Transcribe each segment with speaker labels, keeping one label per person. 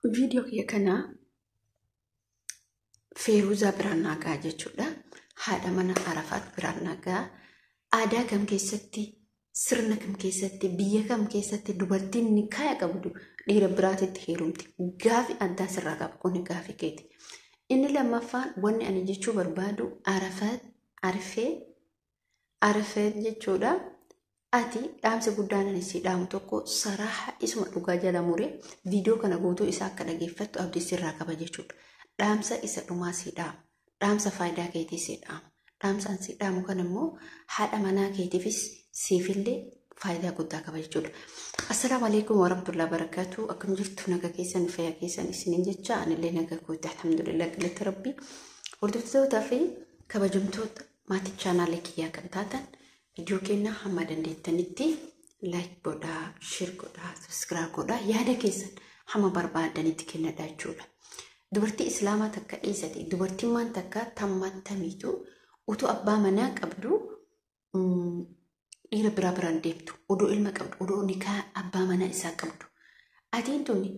Speaker 1: Viidiyoo kiyya kana Feeruzaa biraan naa ga'a jechuudha. Haadha mana Arafaat biraan naa ga'a. Aadaa kam keessatti, sirna kam keessatti, biyya kam keessatti dubartiin nikaaya qabdu dhiira biraatitti heerumti? Gaafi addaa sirraa qaba, kun gaafi keeti. Inni lammaffaan wanni ani jechuu barbaadu Arafaat Arfee Arfee jechuudha. Ati dhaamsi guddaan ani sii dhaamu tokko saraaha isuma dhugaa jala mure viidiyoo kana guutuu isaa akka dhageeffattu abdii sirraa qaba jechuudha. Dhaamsa isa dhumaa sii dhaama. Dhaamsa faayidaa keetii sii dhaama. Dhaamsa an sii dhaamu kana immoo haadha manaa keetiifis siifillee faayidaa guddaa qaba jechuudha. Assalaamu alaikum warahmatullahi wabarakatuh. Akkam jirtu, naga keessan, fayyaa keessan isiniin jecha, anillee naga kooti, alhamdulillah, galata rabbii. Hordoftootaa fi kabajamtoota maatii chaanaalee kiyyaa kan taatan, viidiyoo keenya hamma dandeettanitti like godhaa, share godhaa, subscribe godhaa, yaada keessan hamma barbaadanitti kennadha jechuudha. Dubartii Islaamaa takka dhiisate, dubartiin takka tammattamiitu utuu abbaa manaa qabdu dhiira biraa biraan deemtu, odoo ilma qabdu, odoo nikaa abbaa manaa isaa qabdu. Atiin tuni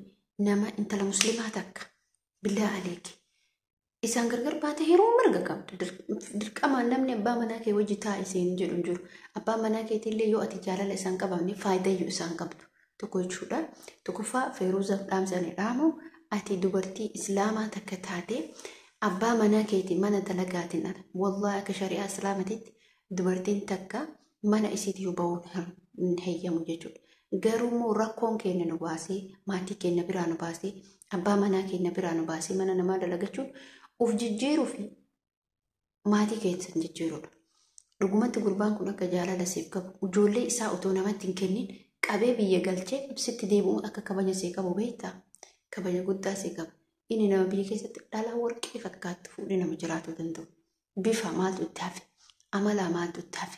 Speaker 1: nama intala musliimaa takka, billaa aleeki. Isaan gargar baate yeroo mirga qabdu. Dirqamaan namni abbaa manaa kee wajji taa'e seen jedhu hin jiru. Abbaa manaa keetiillee yoo ati jaalala isaan qabamne faayidayyuu isaan qabdu. Tokko jechuudha. Tokkoffaa, Feeruuzaaf dhaamsa ani dhaamu, ati dubartii Islaamaa takka taate abbaa manaa keetii mana dalagaatiin ala. Wallaahi, akka shari'aa Islaamatitti dubartiin takka mana isiitii bahuun hin heeyyamu jechuudha. Garuu immoo rakkoon keenya nu baasee, maatii keenya biraa nu baasee, abbaa manaa keenya biraa nu baasee, mana namaa dalagachuun uf jijjiiruu fi maatii keessan jijjiiruudha. Dhugumatti gurbaan kun akka jaalala siif qabu, ijoollee isaa otoo namatti hin kennin qabee biyya galchee sitti deebi'uun akka kabaja sii qabu beektaa? Kabaja guddaa sii qaba. Inni nama biyya keessatti dhalaa warqee fakkaattu fuudhee nama jiraachuu danda'u. Bifa maaltu itti hafe? Amala maaltu itti hafe?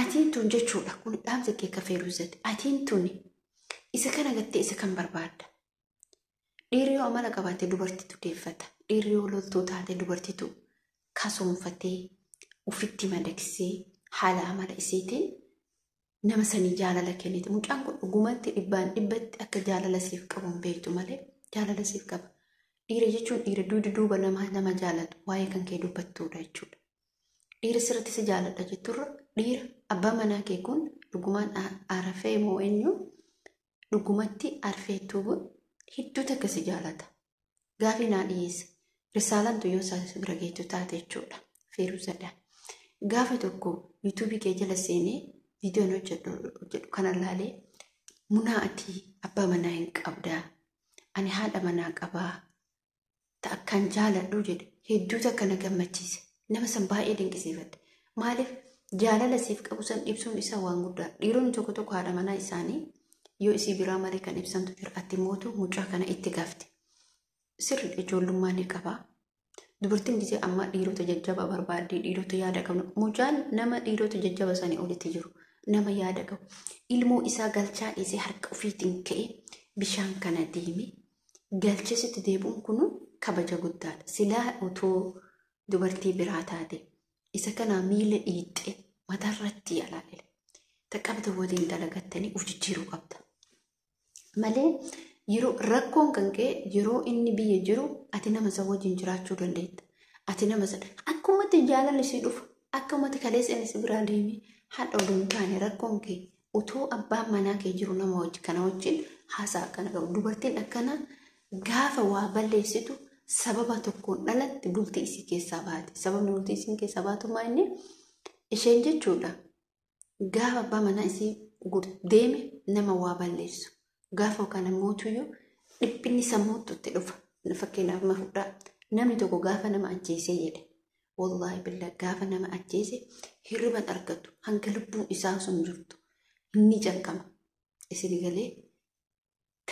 Speaker 1: Atiin tun jechuudha, kun dhaamsa kee ka Feeruzati. Atiin tun isa kana gattee isa kan barbaadda. Dhiirri yoo amala qabaate dubartiitu deeffata. Dhiirri yoo loltuu taate dubartiitu kasoonfatee ufitti madaqsee haala amala isiitiin nama sanii jaalala kennite. Mucaan kun dhugumatti dhibbaan dhibbatti akka jaalala siif qabu hin beektu malee jaalala siif qaba. Dhiira jechuun dhiira duuba duuba nama nama jaalatu, waa'ee kan kee dubbattuudha jechuudha. Dhiira sirriitti si jaaladha jetturra, dhiira abbaa manaa kee kun dhugumaan Arafee moo eenyu, dhugumatti Arfeettuu kun hedduu takka si jaalata. Gaafii naa dhiyeessa. Risaalaan yoo isaa bira geettu taate jechuudha. Feeruzadha. Gaafa tokko yuutuubii kee jala seenee viidiyoon hojjedhu kana laalee, munaa ati abbaa manaa hin qabdaa. Ani haadha manaa qabaa. Ta akkaan jaaladhu jedhe, hedduu takka na gammachiise. Nama san baay'ee dinqisiifadhe. Maaliif? Jaalala siif qabu san ibsuun isaa waan guddaa. Dhiironni tokko tokko haadha manaa isaanii yoo isii biraa malee kan ibsantu jira. Ati mootu mucaa kana itti gaafte. Sirri ijoollummaa ni qabaa. Dubartiin gisee ammaa dhiirota jajjabaa barbaaddi, dhiirota yaada qabnu. Mucaan nama dhiirota jajjaba sanii olitti jiru. Nama yaada qabu. Ilmoo isaa galchaa dhiisee harka ofiitiin ka'ee bishaan kana deeme galchee sitti deebi'uun kun kabaja guddaadha. Silaa otoo dubartii biraa taate isa kana miila dhiixxee mataarratti yaalaa. Taqqabda waliin dalagattanii uf jijjiiruu qabda. Malee yeroo rakkoon kan ka'e, yeroo inni biyya jiru, ati nama isa wajjin jiraachuu dandeetta. Ati nama sana akkumatti jaalalli si dhufa, akkumatti kaleessa inni si biraa deeme haadha oduu hin taane, rakkoon kee otoo abbaan manaa kee jiru nama wajjin kana wajjin haasaa akkana qabu. Dubartiin akkana gaafa waa balleessitu sababa tokkoon dhalatti bultii isii keessaa baate. Sababni bultii isiin keessaa baatu maa inni isheen jechuudha. Gaafa abbaa manaa isii deeme nama waa balleessu. Gaafa kana mootuyyuu dhiphinni sammuutti itti dhufa. Fakkeenyaaf ma fudhaa, namni tokko gaafa nama ajjeesee jedhe, wallaahi billaa, gaafa nama ajjeese hirriban argatu, hanga lubbuun isaa sun jirtu inni canqama. Isin galee?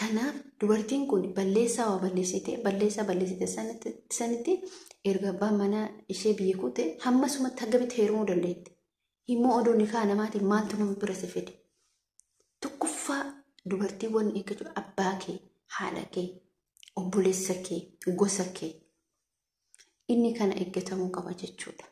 Speaker 1: Kanaaf dubartiin kun balleessaa waa balleessite, balleessaa balleessite sanitti erga abbaan manaa ishee biyya kute hammasumatti hagamitti heerumuu dandeetti? Himmoo odoo nikaa namaatiin maaltu nama bira si fide? Tokkoffaa, dubartiiwwan eeggachuu abbaa kee, haadha kee, obboleessa kee, gosa kee, inni kana eeggatamuu qaba jechuudha.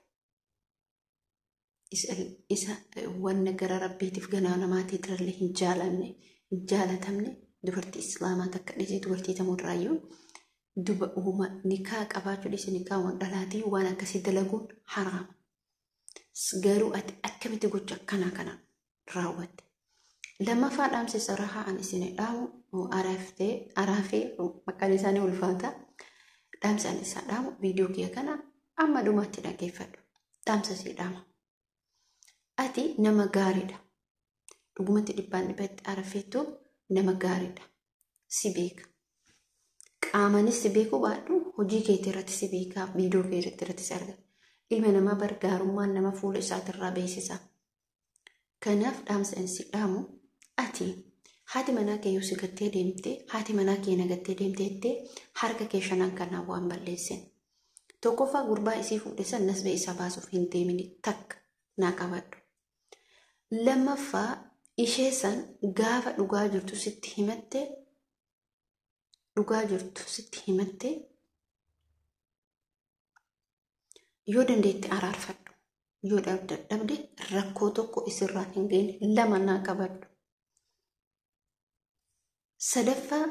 Speaker 1: Isa wanna gara rabbiitiif ganaa namaatii irrallee hin jaalanne, hin jaalatamne. Dubartii Islaamaa takka dhiisee dubartii tamurraayyuu duba uuma nikaa qabaachuu dhiisee nikaa waan dhalaatii waan akkasii dalaguun haraama. Garuu ati akkamitti gocha akkanaa kana raawwatte? Lammaffaa dhaamsi sarahaa ani isin dhaamu araftee araafee maqaan isaanii ulfaata. Dhaamsi ani isaa dhaamu viidiyoo kiyya kana amma dhumaatti dhaggeeffadhu. Dhaamsa sii dhaama. Ati nama gaariidha. Dhugumatti dhibbaan dhibbatti arafeettu nama gaariidha. Si beeka. Qaamanis si beekuu baadhu hojii keetii irratti si beekaa viidiyoo kee irratti si argata. Ilma namaa gargaarummaan nama fuula isaatirraa beeksisa. Kanaaf dhaamsa inni si dhaamu ati haati manaa kee yoo si gattee deemte haati manaa kee na gattee deemte jettee harka kee shanan kanaan waan balleessin. Tokkoffaa gurbaa isii fuudhe san nasbee isaa baasuuf hin deemini takka naa qabadhu. Lammaffaa ishee san gaafa dhugaa jirtu sitti himatte dhugaa jirtu sitti himatte yoo dandeette araarfadhu. Yoo dadhabde rakkoo tokko isirraan hin geenye lama naa qabadhu. Sadaffaa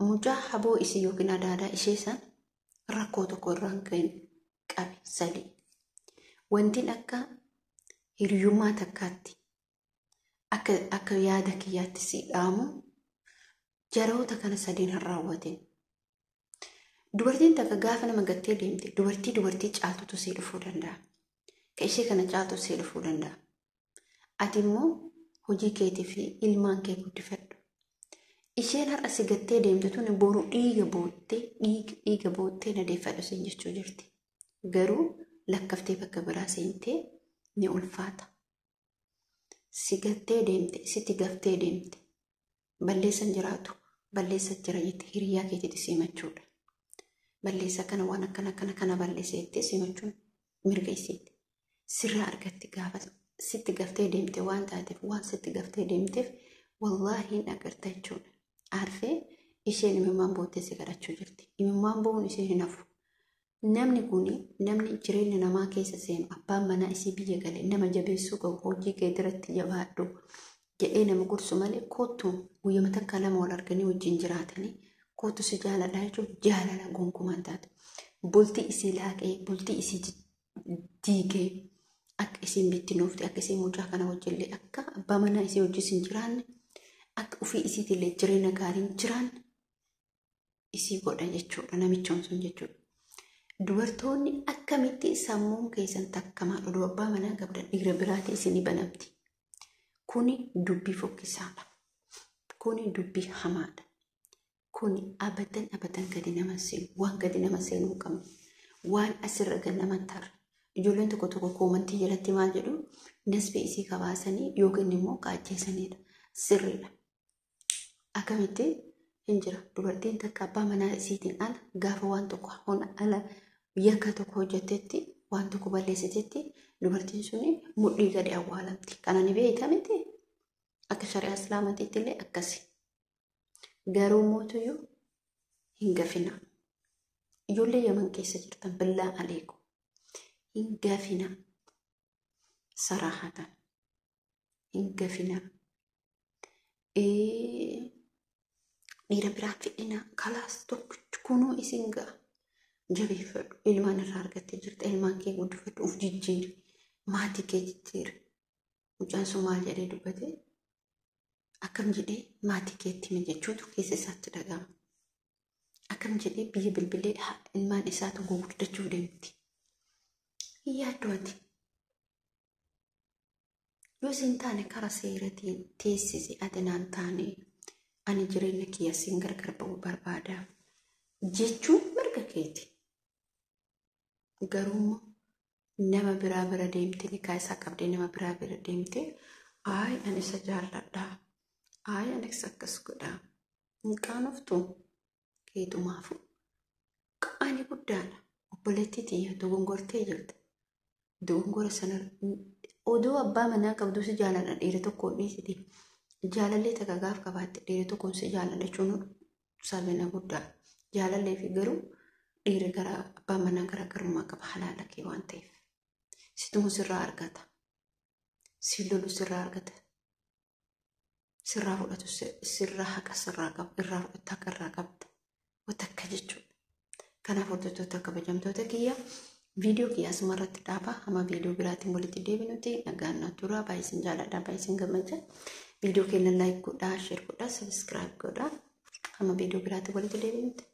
Speaker 1: mucaa haboo isii yookiin adaadaa ishee san rakkoo tokko irraan geenye qabi sadii. Wantiin akka hiriyyummaa takkaatti akka yaada kiyyaatti si dhaamu jaroota kana sadiin hin raawwatin. Dubartiin takka gaafa nama gattee deemte dubartii caaltutu sii dhufuu danda'a. Ka ishee kana caaltu sii dhufuu danda'a. Ati immoo hojii keetii fi ilmaan kee guddifadhu. Isheen har'a si gattee deemte tuni boru dhiiga boottee dhiiga boottee na deeffadhu siin jechuu jirti. Garuu lakkaftee bakka biraa seentee ni ulfaata. Si gattee deemte sitti gaftee deemte balleessan jiraatu balleessa jira jette hiriyaa keetiitti simachuudha. Balleessa kana waan akkana kana kana balleessa jettee simachuun mirga isiiti. Sirraa argatti gaafa sitti gaftee deemte waan taateef waan sitti gaftee deemteef wallaahi hin agarta jechuudha. Arfee isheen imimmaan boottee si kadhachuu jirti. Imimmaan bo'uun ishee hin hafu. Namni kun namni jireenya namaa keessa seenu abbaan manaa isii biyya galee nama jabeessuu qabu hojii kee irratti jabaadhu jedhee nama gorsu malee kottu guyyama takka lama wal arganii wajjin jiraatanii kottu si jaaladha jechuun jaalala gonkumaan taate. Bultii isii laaqee bultii isii diigee akka isiin bittinnoofte akka isiin mucaa kana wajjillee akka abbaa manaa isii wajjin hin jiraanne akka ofii isiitillee jireenya gaarii hin jiraanne isii godha jechuudha namichoon sun jechuudha. Dubartoonni akkamitti sammuun keessan takkamaa oduu abbaa manaa qabdan dhiira biraati isinii banamti. Kuni dubbii fokkisaadha. Kuni dubbii hamaadha. Kuni abadan abadan gadi nama seenu waan gadi nama seenuu hin qabne waan asirra gad nama tarre. Ijoolleen tokko tokko koomantii jalatti maal jedhu nasbee isii kabaasanii yookiin immoo kaajjeessanidha. Sirriidha. Akkamitti hin jira dubartiin takka abbaa manaa isiitiin ala gaafa waan tokko ala yakka tokko hojjettetti waan tokko balleessitetti dubartiin suni mudhii gadi awwaalamti. Kana ni beekta miti? Akka shari'aa islaamaatiitti illee akkasi. Garuu mootuyyuu hin gafina. Ijoollee Yaman keessa jirtan billaa aleeku. Hin gafina. Saraahatan. Hin gafina. Dhiira biraan fidhina. Kalaas tokkichi kunuu isin ga'a. Jabeeffadhu. Ilmaan irraa argattee jirta. Ilmaan kee guddifadhu. Uf jijjiiri. Maatii kee jijjiiri. Mucaan sun maal jedhee dubbate? Akkam jedhee maatii keetti hime jechuutu keessa isaatti dhaga'ama. Akkam jedhee biyya bilbilee ilmaan isaatu gurguddachuuf deemti. Hin yaaddu ati. Yoo isin taane karaa seeratiin teessisi ati naan taane ani jireenya kiyya siin gargar ba'uu barbaada jechuun mirga keeti. Garuu nama biraa bira deemte nikaa isaa qabdee nama biraa bira deemte ayi ani isa jaalladha ayi ani isa akkas godha hin qaanoftu keetumaafu qaanii guddaadha. Obboleettii tiyya dogongortee jirta. Dogongora sana odoo abbaa manaa qabdu si jaaladha dhiira tokkoon dhiisiti. Jaalallee takka gaaf qabaatte dhiira tokkoon si jaaladha jechuun salphina guddaa. Jaalallee fi garuu dhiira gara abbaa manaa garaagarummaa qaba halaala kee waan ta'eef. Situmu sirraa argata. Si lolu sirraa argata. Sirraa fudhatu sirraa haqa sirraa qaba irraa fudhatu haqa irraa qabda. Watakka jechuudha. Kanaaf hordoftoota kabajamtoota kiyya viidiyoo kiyya asuma irratti dhaaba. Hamma viidiyoo biraatiin walitti deebinuti nagaan na tura. Baay'ee isin jaaladha. Baay'ee isin gammacha. Viidiyoo keenya like godhaa, share godhaa, subscribe godhaa. Hamma viidiyoo biraatiin walitti deebinuti.